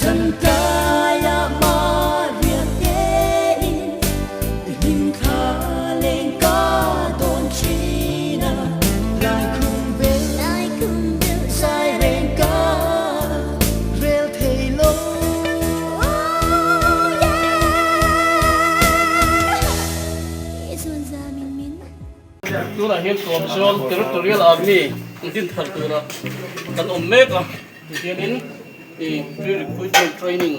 Zantlaiah Maria tein i hlimthla leng ka dawn thin a, Laikhum bel zai reng ka rel thei lo. Tunah hian Tuamzawl Territorial Army dinthar tura kan awm mek a. Tihianin ih pre-recruitment training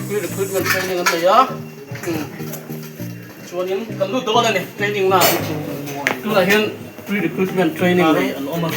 pre-recruitment training an nei a chuanin kan lut dawn a ni training na tunah hian pre-recruitment training nei an awm a.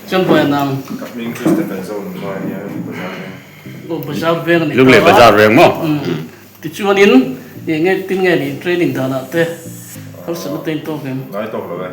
Chuan buai nang. Ka hming chu Stephen Zone Vai nia Bazar Veng. Aw Bazar Veng a ni ta. Lunglei Bazar Veng maw? Tichuanin enge tin nge ni training danah te harsatna te in tawk em? Ngai tawk lo e.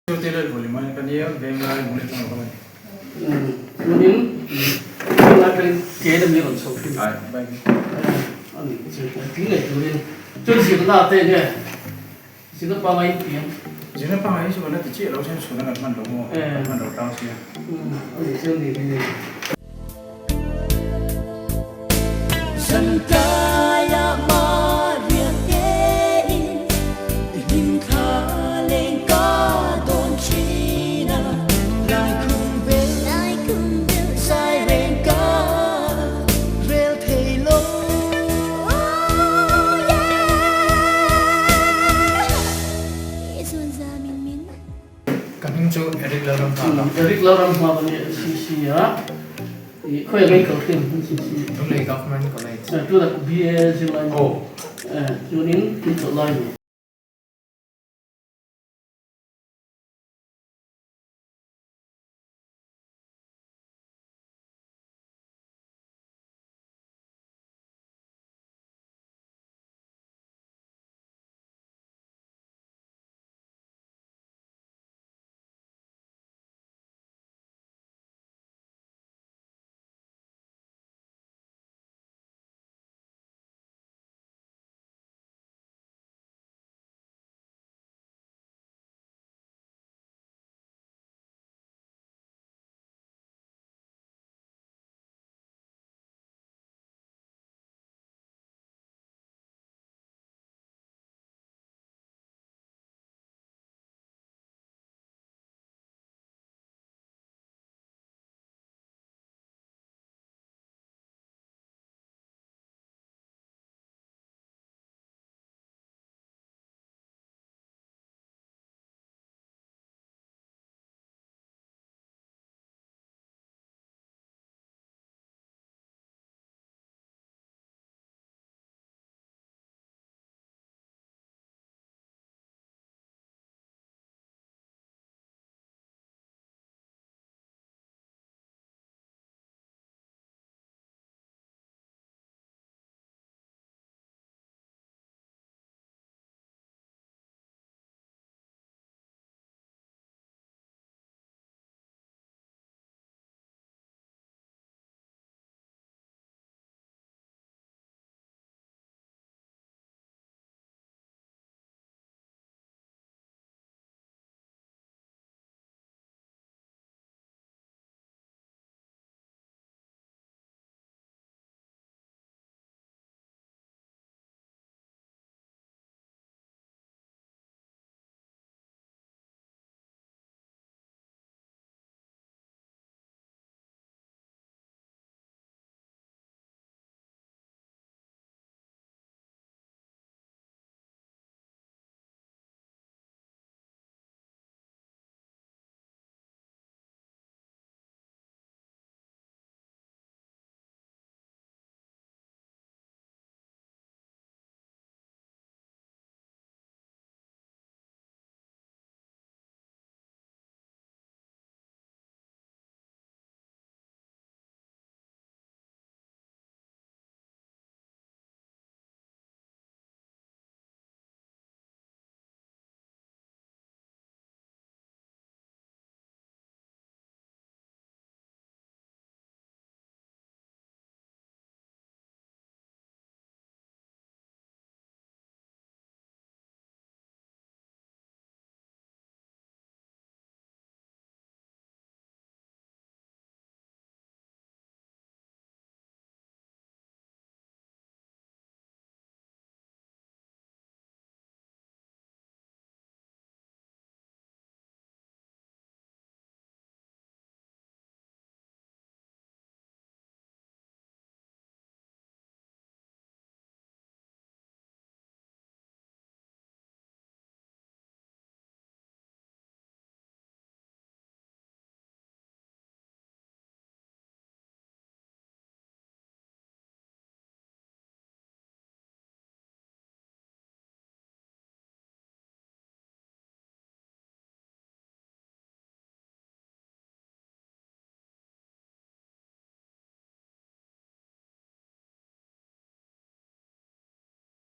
Chu Lalvulimai ka nia, Venglai Lunglei tang lo ka ni. Chuanin Venglai atangin ke lem hi rawn chho thin. Ai, bike in. A ni chu tling leh turin chuan zirna te nge zirna pangai in piang. Zirna pangai hi chu kan la ti chiah lo chuan chhuna kan hman lo maw, kan hman lo tlang sia. A ni chuan ni hi. Ka hming chu Eric Lalramhmaka. Eric Lalramhmaka nia NCC a i khawi ang ei kal thin NCC. Lunglei Government College. Tuna BA zirlai ni. Chuanin thil chawlh lai ni.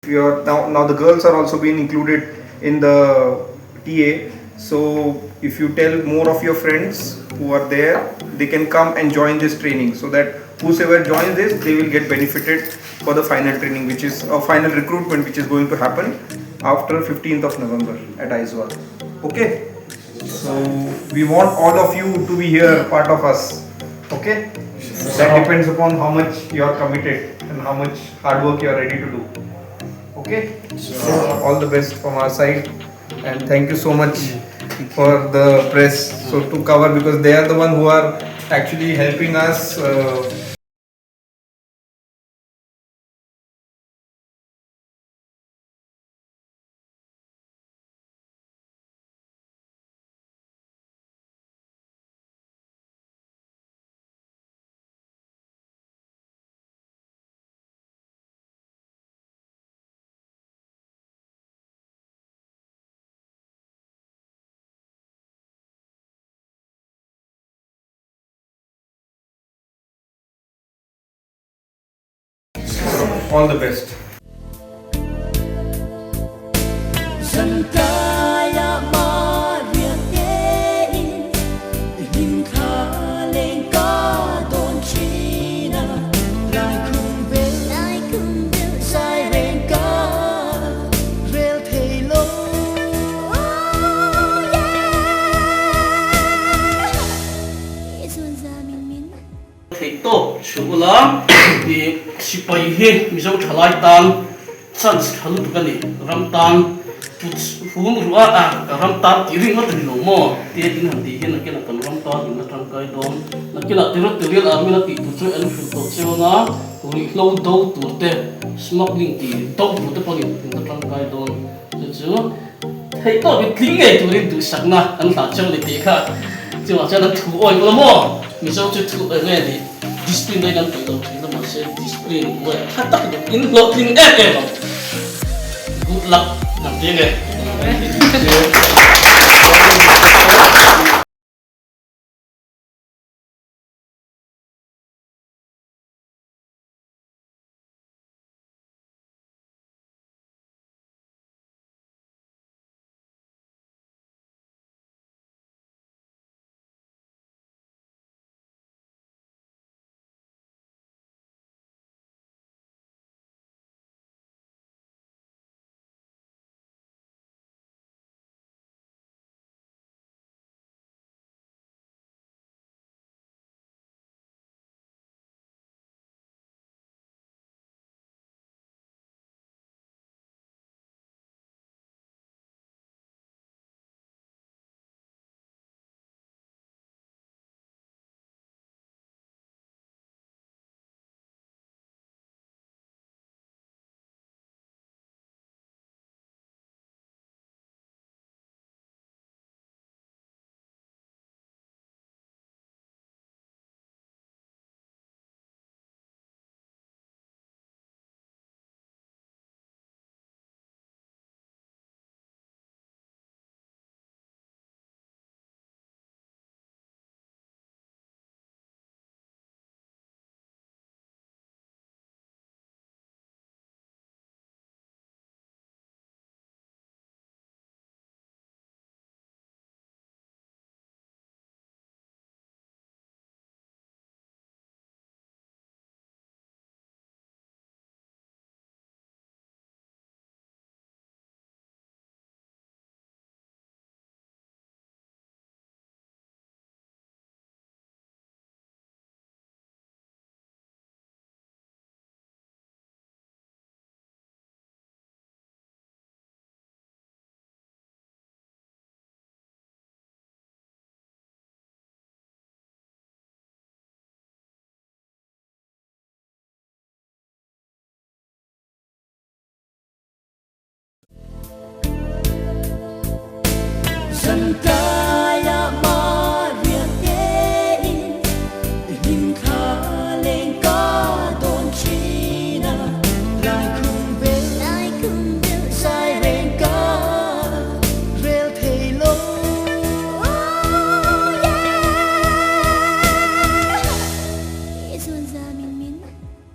If you are now, now the girls are also being included in the TA. So if you tell more of your friends who are there, they can come and join this training so that whosoever joins this, they will get benefited for the final training, which is a final recruitment, which is going to happen after 15th of November at Aizwal. Okay. So we want all of you to be here, part of us. Okay. That depends upon how much you are committed and how much hard work you are ready to do. Okay. So all the best from our side, and thank you so much for the press. So to cover because they are the one who are actually helping us. All the best. Theih tawk chhuh ula i sipai hi Mizo thalai tan chance tha lutuk a ni. Ram tan put hum ruah a ka ram tan tih ringawt a ni lo maw? Tia in han tih hian nakinah kan ram tan in la tangkai dawn. Nakinah Territorial Army la tih tur chu an hrilh tawh chiang a, ruihhlo do tur te, smuggling tih do tur te pawhin in la tangkai dawn. Chu chu theih tawkin tling ngei turin duhsakna kan hlah cheu ni tih kha chuvang chuan an thu awih ula maw? Mizo chu thu eng nge ni? Discipline daih kan peih lo thin a mahse discipline buai tha tak duh in hlawhtling em em ang. Good luck kan ti nge.